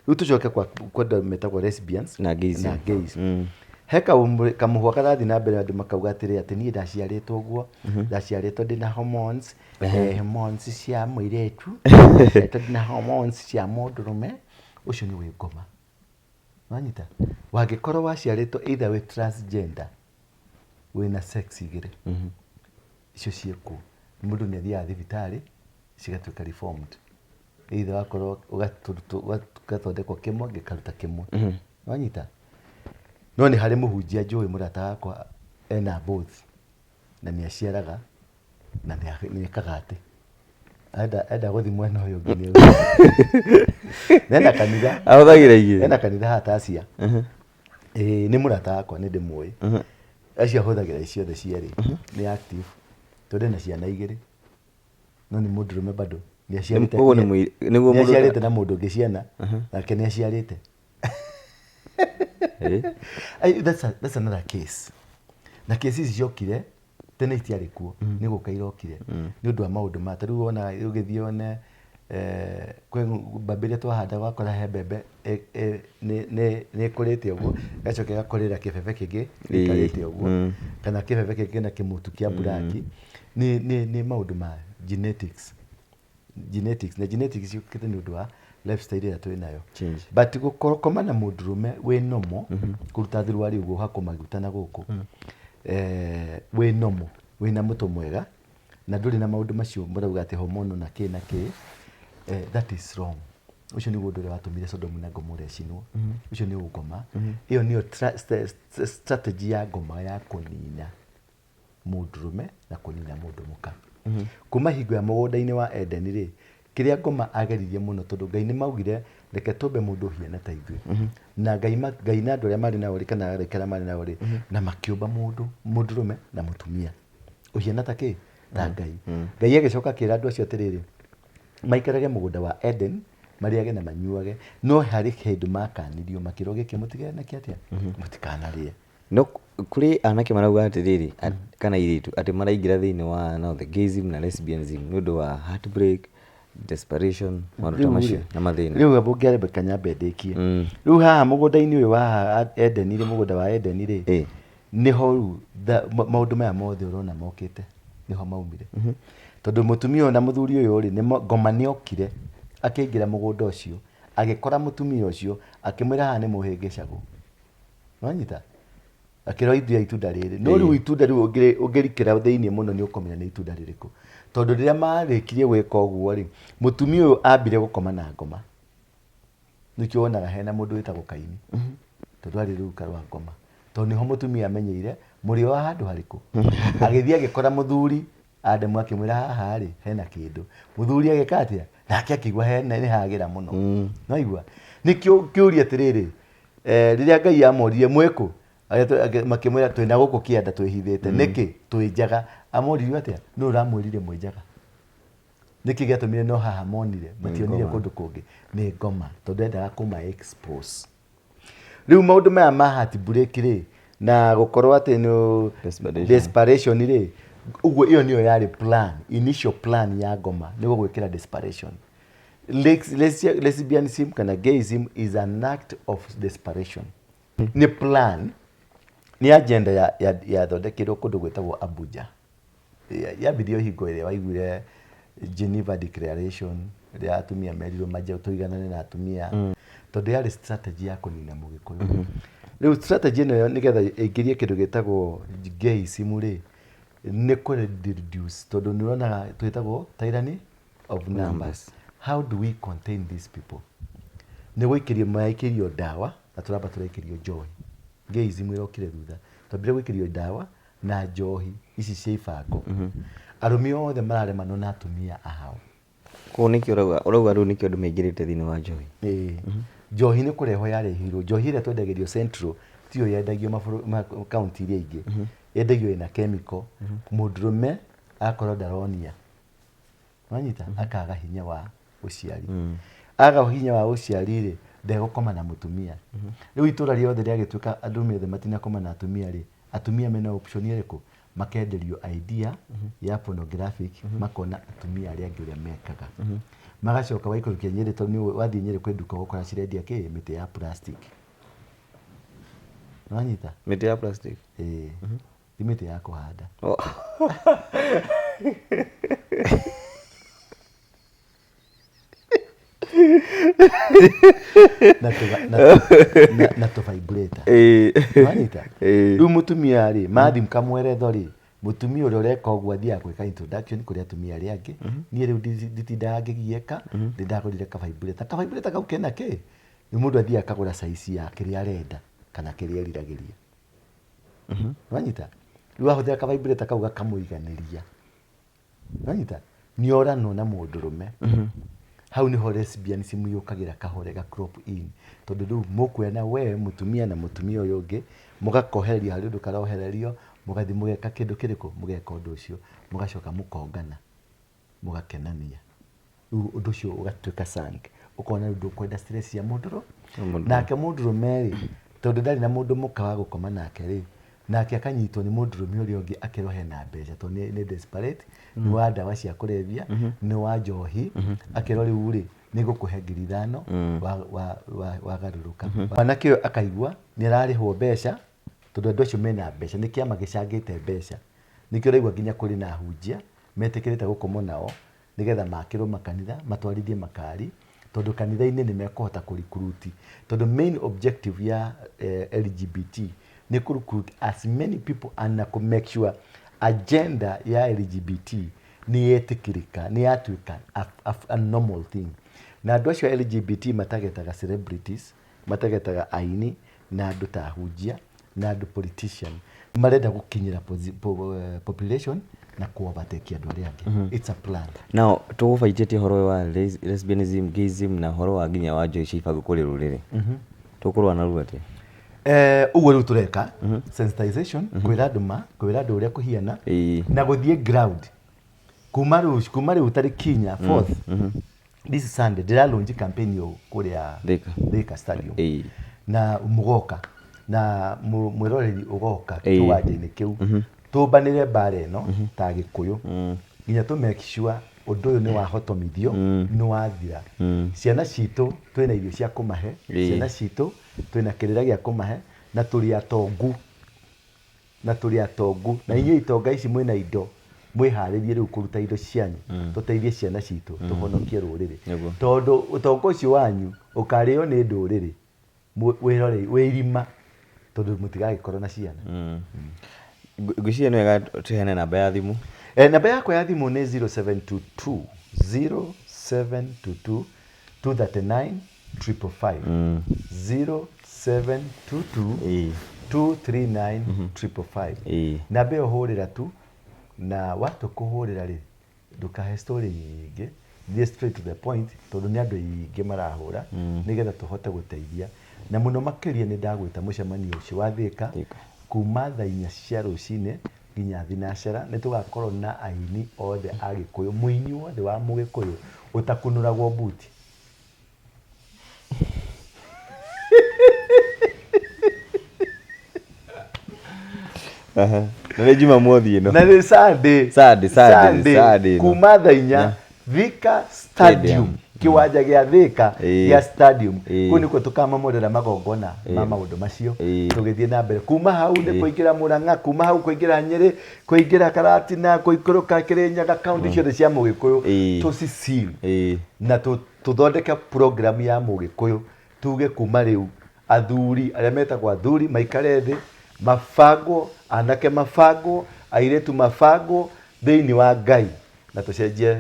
Rĩu tũcoke kwa andũ metagwo lesbians Na gays. Na gays. He kamũhwa karathiĩ na mbere, andũ makauga atĩrĩ, atĩ niĩ ndaciarĩtwo ũguo, ndaciarĩtwo ndĩna hormones, hormones cia mũirĩtu, ndaciarĩtwo ndĩna hormones cia mũndũrũme. Ũcio nĩ wĩngoma. Wanyita? Wangĩkorwo waciarĩtwo either wĩ transgender, wĩna sex igĩrĩ, icio ciĩkuo, mũndũ nĩ athiaga thibitarĩ cigatuĩka reformed, either wakorwo ũgathondekwo kĩmwe gĩkaruta kĩmwe. Wanyita? No nĩ harĩ mũhunjia njũĩ, mũrata wakwa, ena both na nĩ aciaraga na nĩ ekaga atĩ enda gũthiĩ mwena ũyũ ũngĩ nĩ ena kanitha. Ahũthagĩra igĩrĩ. Ena kanitha haha Tasia. Ĩĩ, nĩ mũrata wakwa, nĩ ndĩmũĩ. Acio ahũthagĩra ciothe cierĩ, nĩ active tondũ ena ciana igĩrĩ, no nĩ mũndũrũme bado nĩ aciarĩte. Koguo nĩguo nĩ aciarĩte na mũndũ ũngĩ ciana, nake nĩ aciarĩte. That's another case. Na case ici ciokire tene itiarĩ kuo, nĩ gũka irokire nĩ ũndũ wa maũndũ ma ta rĩu wona ũgĩthiĩ one kwĩ mbembe iria twahanda, wakora he mbembe nĩ ĩkũrĩte ũguo, ĩgacoka ĩgakũrĩra kĩbebe kĩngĩ gĩikarĩte ũguo, kana kĩbebe kĩngĩ kĩna kĩmũtu kĩa black. Nĩ maũndũ ma genetics, genetics na genetics ciũkĩte nĩ ũndũ wa lifestyle ĩrĩa twĩ nayo. Change. But gũkoma na mũndũrũme wĩ normal, kũruta thuruarĩ ũguo, ũhakwo maguta na gũkũ, wĩ normal, wĩna mũtwe mwega na ndũrĩ na maũndũ macio marauga atĩ hormonal na kĩ na kĩ, that is wrong. Ũcio nĩguo ũndũ ũrĩa watũmire Sodom na Gomorrah ĩcinwo. Ũcio nĩ ũngoma. Ĩyo nĩyo strategy ya ngoma ya kũnina mũndũrũme na kũnina mũndũ mũka. Kuma hingo ya mũgũnda-inĩ wa Edeni rĩ, kĩrĩa ngoma ageririe mũno, tondũ Ngai nĩ maugire, "Reke tũmbe mũndũ ũhiana ta ithuĩ," na Ngai Ngai na andũ arĩa marĩ nao rĩ, kana araika arĩa marĩ nao rĩ, na makĩũmba mũndũ mũndũrũme na mũtumia ũhiana ta kĩ ta Ngai. Ngai agĩcoka akĩra andũ acio atĩrĩrĩ, maikarage mũgũnda wa Eden, marĩage na manyuage, no harĩ kĩndũ makanirio, makĩrwo gĩkĩ mũtigane nakĩ, atĩa mũtikanarĩe. No kũrĩ anake marauga atĩrĩrĩ, kana airĩtu, atĩ maraingĩra thĩinĩ wa now the gayism na lesbianism nĩ ũndũ wa heartbreak, desperation, maũndũ ta macio na mathĩna. Rĩu ũngĩarembeka nyambe ndĩkie. Rĩu haha mũgũnda-inĩ ũyũ wa haha Edeni rĩ, mũgũnda wa Edeni rĩ, nĩho rĩu maũndũ maya mothe ũrona mokĩte, nĩho maumire, tondũ mũtumia ũyũ na mũthuri ũyũ rĩ, ngoma nĩokire akĩingĩra mũgũnda ũcio, agĩkora mũtumia ũcio, akĩmwĩra haha nĩ mũhĩngĩcagwo. Wanyita? Akĩrwo ithuĩ itunda rĩrĩ, no rĩu itunda rĩu ũngĩrikĩra thĩinĩ mũno nĩ ũkũmenya nĩ itunda rĩrĩkũ, tondũ rĩrĩa marĩkirie gwĩka ũguo rĩ, mũtumia ũyũ ambire gũkoma na ngoma. Nĩkĩo wonaga hena mũndũ wĩtagwo Kaini, tondũ arĩ ruka rwa ngoma, tondũ nĩho mũtumia amenyeire mũrĩo wa handũ harĩkũ. Agĩthiĩ agĩkora mũthuri Adamu, akĩmwĩra haha rĩ hena kĩndũ. Mũthuri agĩka atĩa? Nake akĩigua hena nĩ hagĩra mũno. Naigua nĩkĩo kĩũria atĩrĩrĩ, rĩrĩa Ngai amoririe, "Mwĩkũ?" Makĩmwĩra, "Twĩna gũkũ kĩanda twĩhithĩte." "Nĩkĩ?" "Twĩ njaga." Amoririe atĩa? "Nũ ũramwĩrire mwĩ njaga?" Nĩkĩ gĩatũmire no haha monire, mationire kũndũ kũngĩ? Nĩ ngoma, tondũ endaga kũma expose. Rĩu maũndũ maya ma heartbreak rĩ, na gũkorwo atĩ nĩ Desperation. Desperation rĩ, ũguo ĩyo nĩyo yarĩ plan, initial plan ya ngoma, nĩ gũgwĩkĩra desperation. Lesbianism kana gayism is an act of desperation. Nĩ plan, nĩ agenda yathondekirwo kũndũ gwĩtagwo Abuja. Yambirie o hingo ĩrĩa waiguire Geneva Declaration, rĩrĩa atumia merirwo manjie tũiganane na atumia, tondũ yarĩ strategy ya kũnina mũgĩkũyũ. Rĩu strategy ĩno nĩgetha ĩingĩrie kĩndũ gĩtagwo gayism rĩ, nĩ kũ reduce, tondũ nĩ ũronaga twĩtagwo tyranny of numbers. Numbers. How do we contain these people? Nĩ gũikĩrio maraikĩrio ndawa, na tũramba tũraikĩrio njohi. Gayism ĩrokire thutha, twambire gũikĩrio ndawa na njohi ici cia ibango. Arũme othe mararemanwo na atumia ao. Koguo nĩkĩo ũrauga rĩu nĩkĩo andũ maingĩrĩte thĩinĩ wa njohi. Ĩĩ, njohi nĩ kũrehwo yarehirwo. Njohi ĩrĩa twendagĩrio Central tiyo yendagio kaunti iria ingĩ. Yendagio ĩna chemical. Mũndũrũme akorwo ndaronia, wanyita, akaga hinya wa ũciari. Aga hinya wa ũciari rĩ, ndegũkoma na mũtumia. Rĩu itũra rĩothe rĩagĩtuĩka andũ othe matinakoma na atumia rĩ, atumia mena option ĩrĩkũ? Makenderio idea ya pornographic, makona atumia arĩa angĩ ũrĩa mekaga. Magacoka waikũrũkia Nyĩrĩ tondũ nĩ wathiĩ Nyĩrĩ kwĩ nduka ũgũkora cirendia kĩ? Mĩtĩ ya plastic. Nĩwanyita? Mĩtĩ ya plastic? Ĩĩ. Ti mĩtĩ ya kũhanda. Oh. Na tũ- na tũ- na- na tũ vibrator. Nĩwanyita? Rĩu mũtumia rĩ, mathi kamweretho rĩ, Mũtumia ũrĩa ũreka ũguo athiaga gwĩka introduction kũrĩ atumia arĩa angĩ. Niĩ rĩu nditindaga ngĩgiĩka, nĩ ndagũrire ka vibrator. Ka vibrator kau kena kĩ? Nĩ mũndũ athiaga akagũra size ya kĩrĩa arenda kana kĩrĩa eriragĩria. Nĩwanyita? Rĩu ahũthĩra ka vibrator kau gakamũiganĩria. Nĩwanyita? Nĩ oranwo na mũndũrũme. Hau nĩho lesbianism yũkagĩra kahora ĩga crop in. Tondũ rĩu mũkuona we mũtumia na mũtumia ũyũ ũngĩ, mũgakohererio harĩ ũndũ karohererio, mũgathiĩ mũgeka kĩndũ kĩrĩkũ? Mũgeka ũndũ ũcio. Mũgacoka mũkongana, mũgakenania. Rĩu ũndũ ũcio ũgatuĩka sunk. Ũkona rĩu ndũkwenda stress cia mũndũrũ. Nake mũndũrũme rĩ, tondũ ndarĩ na mũndũ mũka wa gũkoma nake rĩ, nake akanyitwo nĩ mũndũrũme ũrĩa ũngĩ akerwo hena mbeca tondũ nĩ desperate, nĩ wa ndawa cia kũrebia, nĩ wa njohi, akerwo rĩu rĩ, nĩ ngũkũhe 5,000 wagarũrũka. Mwanake ũyũ akaigua nĩ ararĩhwo mbeca tondũ andũ acio mena mbeca, nĩ kĩama gĩcangĩte mbeca. Nĩkĩo ũraigua nginya kũrĩ na ahunjia metĩkĩrĩte gũkomwo nao nĩgetha makĩrwo makanitha, matwarithie makari, tondũ kanitha-inĩ nĩ mekũhota kũ recruit. Tondũ main objective ya LGBT nĩ kũ recruit as many people and na kũ make sure agenda ya LGBT nĩ yetĩkĩrĩka, nĩ yatuĩka a normal thing. Na andũ acio a LGBT matagetaga celebrities, matagetaga aini na andũ ta ahunjia na andũ politician. Marenda gũkinyĩra population na kũ overtake andũ arĩa angĩ. It's a plan. Now tũgũbaitĩtie ũhoro ũyũ wa lesbianism, gayism na ũhoro wa nginya wa njohi cia ibango kũrĩ rũrĩrĩ. Tũkũrũa naruo atĩa? Ũguo rĩu tũreka sensitization, kwĩra andũ ma, kwĩra andũ ũrĩa kũhiana na gũthiĩ ground kuma rĩu, kuma rĩu tarĩki inya, fourth, this Sunday ndĩra launch campaign ĩyo kũrĩa Thika. Thika Stadium. Na mũgoka na mwĩroreri ũgoka kĩwanja-inĩ kĩu tũmbanĩre mbara ĩno ta Gĩkũyũ nginya tũ make sure ũndũ ũyũ nĩ wahotomithio, nĩ wathira. Ciana citũ twĩna irio cia kũmahe, ciana citũ twĩna kĩrĩra gĩa kũmahe, na tũrĩ atongu, na tũrĩ atongu. Na inyuĩ itonga ici mwĩna indo, mwĩharĩrie rĩu kũruta indo cianyu, tũteithie ciana citũ, tũhonokie rũrĩrĩ. Tondũ ũtonga ũcio wanyu ũkarĩo nĩ ndũrĩrĩ, wĩrorei, wĩ irima, tondũ mũtigagĩkorwo na ciana. Ngwĩciria nĩ wega tũheane namba ya thimũ. Namba yakwa ya thimũ nĩ 0722, 0722 239 555. 0722 239 555. Namba ĩyo hũrĩra tu, na watua kũhũrĩra rĩ, ndũkahe story nyingĩ, thiĩ straight to the point, tondũ nĩ andũ aingĩ marahũra, nĩgetha tũhote gũteithia. Na mũno makĩria nĩ ndagwĩta mũcemanio ũcio wa Thika, kuma thaa inya cia rũcinĩ nginya thinacara, nĩ tũgakorwo na aini othe a Gĩkũyũ, mũini wothe wa Mũgĩkũyũ ũtakunũragwo mbuti. Aha. Na nĩ Jumamothi ĩno. Na nĩ Sunday. Sunday, Sunday, Sunday ĩno. Kuma thaa inya Thika Stadium, kĩwanja gĩa Thika gĩa Stadium. Kũu nĩkuo tũkamamũrĩra magongona ma maũndũ macio. Tũgĩthiĩ na mbere. Kuma hau nĩ kũingĩra Murang'a, kuma hau kũingĩra Nyĩrĩ, kũingĩra Karatina, kũikũrũka Kĩrĩnyaga, kaunti ciothe cia Mũgĩkũyũ tũci seal na tũthondeke program ya Mũgĩkũyũ. Tuge kuma rĩu athuri arĩa metagwo athuri maikare thĩ, mabangwo, anake mabangwo, airĩtu mabangwo thĩinĩ wa Ngai na tũcenjie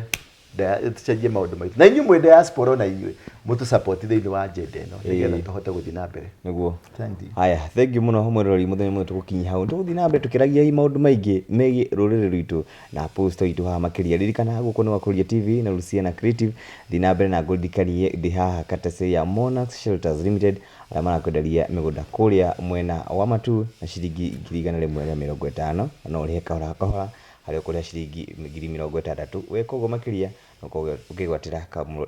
tũcenjie maũndũ maitũ. Na inyuĩ mwĩ diaspora na inyuĩ mũtũ support thĩinĩ wa agenda ĩno nĩgetha tũhote gũthiĩ na mbere. Nĩguo. Thank you. Haya, thank you mũno mwĩroreri mũthenya mũthenya tũgũkinyia hau. Tũgũthiĩ na mbere tũkĩragia maũndũ maingĩ megiĩ rũrĩrĩ rwitũ na apostle aitũ haha makĩria. Ririkana gũkũ nĩ Wakũria TV na Luciana Creative. Thiĩ na mbere na ngũririkanie ndĩ haha courtesy ya Monarchs Shelters Limited arĩa marakwenderia mĩgũnda kũrĩa mwena wa Matuu na ciringi 150,000 na no ũrĩhe kahora kahora harĩa ũkũrĩha ciringi 60,000. Weka ũguo makĩria Ũkorwo ũkĩgwatĩra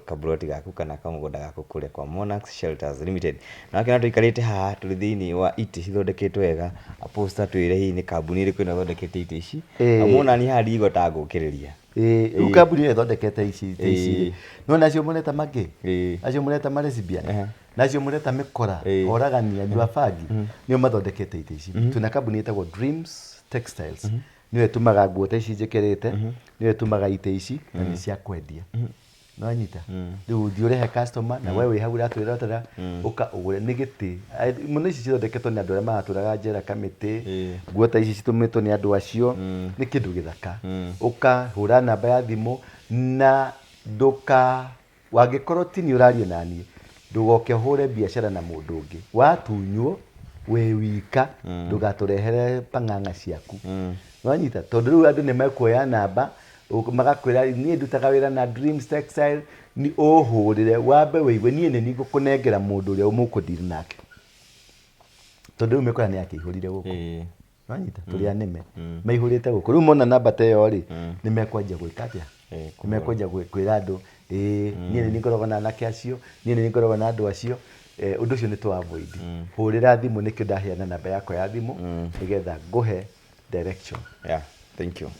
kaburoti gaku kana kamũgũnda gaku kũrĩa kwa Monarchs Shelters Limited. Na wakĩona tũikarĩte haha tũrĩ thĩinĩ wa itĩ cithondeketwo wega, Apostle atwĩre hihi nĩ kambuni ĩrĩkũ ĩno ĩthondekete itĩ ici. Amu ona niĩ haha ndigua ta ngũkĩrĩria. Ĩĩ, rĩu kambuni ĩyo ĩthondekete ici itĩ ici rĩ, nĩwona acio mũreta magĩ, acio mũreta malesbian, na acio mũreta mĩkora, oragani, anyua a bangi, nĩo mathondekete itĩ ici. Twĩna kambuni ĩtagwo Dreams Textiles, nĩyo ĩtumaga nguo ta ici njĩkĩrĩte, nĩyo ĩtumaga itĩ ici, na nĩ cia kwendia. Nĩwanyita? Rĩu ũthiĩ ũrehe customer, na we wĩ hau ũratwĩrorera, ũka ũgũre. Nĩ gĩtĩ. Mũno ici cithondeketwo nĩ andũ arĩa maratũraga njera kamĩtĩ, nguo ta ici citumĩtwo nĩ andũ acio, nĩ kĩndũ gĩthaka. Ũka hũra namba ya thimũ, na ndũka, wangĩkorwo ti niĩ ũraria naniĩ, ndũgoke ũhũre biacara na mũndũ ũngĩ. Watunywo wĩ wika, ndũgatũrehere pang'ang'a ciaku. Nĩwanyita? Tondũ rĩu andũ nĩ mekuoya namba, Magakwĩra niĩ ndutaga wĩra na Dreams Textile, nĩ ũhũrĩre wambe wĩigue, niĩ nĩ niĩ ngũkũnengera mũndũ ũrĩa mũkũ deal nake. Tondũ rĩu mĩkora nĩ yakĩihũrire gũkũ. Nĩwanyita? Tũrĩ anĩme. Maihũrĩte gũkũ. Rĩu mona namba ta ĩyo rĩ, nĩ mekwanjia gwĩka atĩa? Nĩ mekwanjia kwĩra andũ, ĩĩ niĩ nĩ niĩ ngoragwo na anake acio, niĩ nĩ niĩ ngoragwo na andũ acio. Ũndũ ũcio nĩ tũ avoid. Hũrĩra thimũ nĩkĩo ndaheana namba yakwa ya thimũ, nĩgetha ngũhe direction. Yeah, thank you.